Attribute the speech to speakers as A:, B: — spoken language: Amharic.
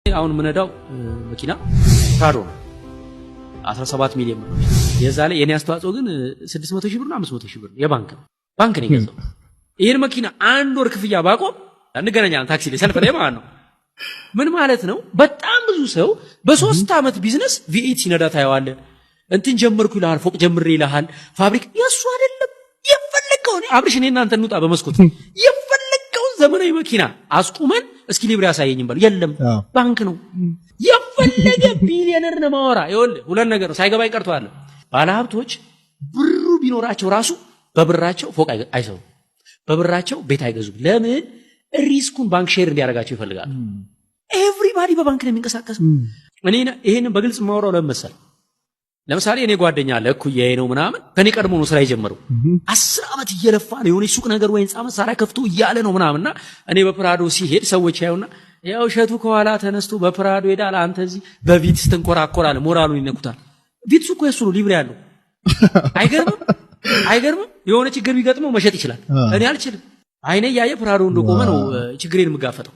A: አሁን የምነዳው መኪና ፕራዶ ነው። 17 ሚሊዮን ብር ነው። የዛ ላይ የኔ አስተዋጽኦ ግን 600 ሺህ ብር ነው፣ 500 ሺህ ብር ነው። የባንክ ነው፣ ባንክ ነው የገዛው። ይህን መኪና አንድ ወር ክፍያ ባቆም እንገናኛለን ታክሲ ላይ፣ ሰልፍ ላይ ማለት ነው። ምን ማለት ነው? በጣም ብዙ ሰው በ3 ዓመት ቢዝነስ V8 ሲነዳ ታየዋለህ። እንትን ጀመርኩ ይልሃል፣ ፎቅ ጀምሬ ይልሃል፣ ፋብሪካ የእሱ አይደለም። የፈለገውን አብርሽ፣ እኔ እናንተ እንውጣ በመስኮት፣ የፈለገውን ዘመናዊ መኪና አስቁመን እስኪ ሊብሬ ያሳየኝም በለው፣ የለም፣ ባንክ ነው። የፈለገ ቢሊዮነር ነው ማወራ። ይኸውልህ ሁለት ነገር ነው ሳይገባኝ ቀርቷል። ባለሀብቶች ብሩ ቢኖራቸው ራሱ በብራቸው ፎቅ አይሰሩም፣ በብራቸው ቤት አይገዙም። ለምን? Risk ኡን ባንክ share እንዲያደርጋቸው ይፈልጋሉ። Everybody በባንክ ነው የሚንቀሳቀሰው። እኔ ይሄንን በግልጽ የማወራው ለምን መሰለህ? ለምሳሌ እኔ ጓደኛ አለ፣ እኩያዬ ነው ምናምን፣ ከኔ ቀድሞ ነው ስራ የጀመረው። 10 ዓመት እየለፋ ነው፣ የሆነ ሱቅ ነገር ወይ ህንፃ መሳሪያ ከፍቶ እያለ ነው ምናምንና እኔ በፕራዶ ሲሄድ ሰዎች ያዩና ያው እሸቱ ከኋላ ተነስቶ በፕራዶ ሄዳል፣ አንተ እዚህ በቪትስ ትንኮራኮራለህ፣ ሞራሉን ይነኩታል። ቪትሱ እኮ የሱ ነው፣ ሊብሬ ያለው። አይገርምም? አይገርምም? የሆነ ችግር ቢገጥመው መሸጥ ይችላል። እኔ አልችልም። አይኔ እያየ ፕራዶ እንደቆመ ነው ችግሬን የምጋፈጠው።